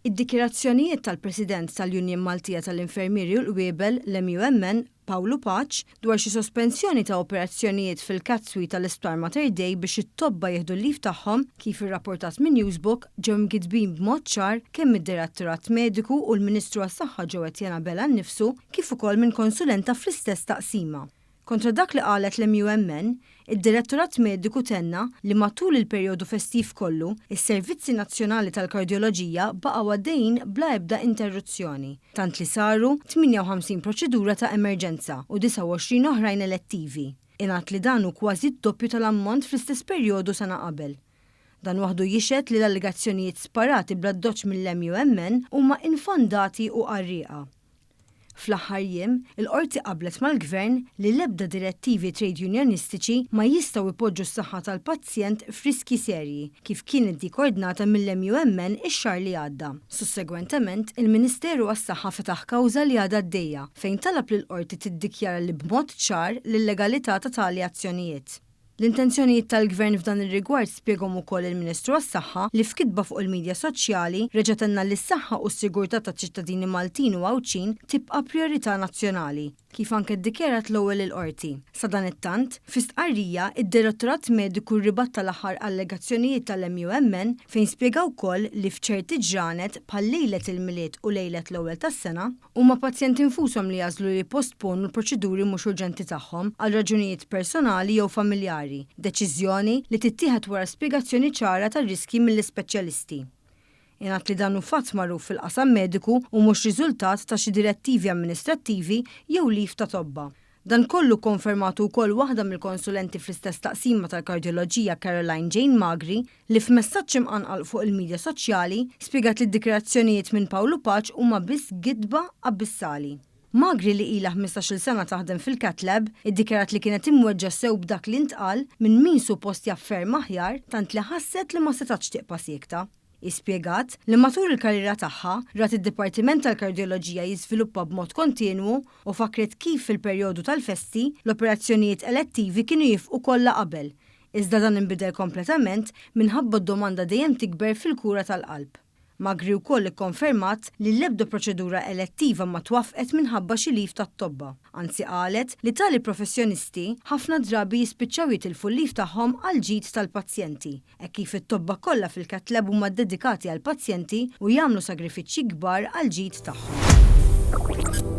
Id-dikjarazzjonijiet tal-President tal-Union Maltija tal-Infermieri u l-Qwiebel, l-MUMN, Pawlu Pace, dwar xi sospensjoni ta' operazzjonijiet fil-Cat Suite tal-Isptar Mater Dei biex it-tobba jieħdu l-leave tagħhom, kif irrapportat minn Newsbook, ġew imgiddbin b'mod ċar kemm mid-Direttorat Mediku u l-Ministru għas-Saħħa Joe Etienne Abela nnifsu kif ukoll minn konsulenta fl-istess taqsima. Kontra dak li qalet l-MUMN, id-Direttorat Mediku tenna li matul il-perjodu festiv kollu, is-servizzi nazzjonali tal-kardjoloġija baqgħu għaddejjin bla ebda interruzzjoni, tant li saru 58 proċedura ta' emerġenza u 29 oħrajn elettivi. Ingħad li dan hu kważi d-doppju tal-ammont fl-istess perjodu sena qabel. Dan waħdu jixhed li l-allegazzjonijiet sparati bl-addoċċ mill-MUMN huma infondati u qarrieqa. Fl-aħħar jiem, il-Qorti qablet mal-Gvern li l-ebda direttivi trejdjunjonistiċi ma jistgħu jpoġġu s-saħħa tal-pazjent f'riskji serji, kif kienet dik ordnata mill-MUMN ix-xahar li għadda. Sussegwentement, il-Ministeru għas-Saħħa fetaħ kawża li għadha għaddejja, fejn talab lill-Qorti tiddikjara li b'mod ċar l-illegalità ta' tali azzjonijiet. L-intenzjonijiet tal-Gvern f'dan ir-rigward spjeghom ukoll il-Ministru għas-Saħħa li f'kitba fuq il-midja soċjali reġa' tenna li s-saħħa u s-sigurtà taċ-ċittadini Maltin u Għawdxin tibqa' prijorità nazzjonali, kif anke ddikjarat l-ewwel il-Qorti. Sadanittant, fi stqarrija, id-Direttorat Mediku rribatta l-aħħar allegazzjonijiet tal-MUMN fejn spjega wkoll li f'ċerti ġranet bħal lejlet il-Milied u lejlet l-Ewwel tas-Sena, Huma pazjenti nfushom li jagħżlu li jippostponu l-proċeduri mhux urġenti tagħhom għal raġunijiet personali jew familjari, deċiżjoni li tittieħed wara spjegazzjoni ċara tar-riskji mill-ispeċjalisti. Ingħad li dan hu fatt magħruf fil-qasam mediku u mhux riżultat ta' xi direttivi amministrattivi jew leave ta' tobba. Dan kollu kkonfermatu wkoll waħda mill-konsulenti fl-istess taqsima tal-kardjoloġija Caroline Jane Magri li f'messaġġ imqanqal fuq il-midja soċjali spjegat li d-dikjarazzjonijiet minn Pawlu Pace huma biss gidba abissali. Magri li ilha 15-il sena taħdem fil-Cath Lab iddikjarat li kienet imweġġa' sew b'dak li ntqal minn min suppost jaf ferm aħjar tant li ħasset li ma setgħetx tibqa' siekta. Hi spjegat li matul il-karriera tagħha rat id-Dipartiment tal-Kardjoloġija jiżviluppa b'mod kontinwu u fakkret kif fil-perjodu tal-festi l-operazzjonijiet elettivi kienu jifqu kollha qabel, iżda dan inbidel kompletament minħabba d-domanda dejjem tikber fil-kura tal-qalb. Magri wkoll ikkonfermat li l-ebda proċedura elettiva ma twaffqet minħabba xi leave tat-tobba, anzi qalet li tali professjonisti ħafna drabi jispiċċaw jitilfu l-leave tagħhom għall-ġid tal-pazjenti, hekk kif it-tobba kollha fil-cath lab huma ddedikati għall-pazjenti u jagħmlu sagrifiċċji kbar għall-ġid tagħhom.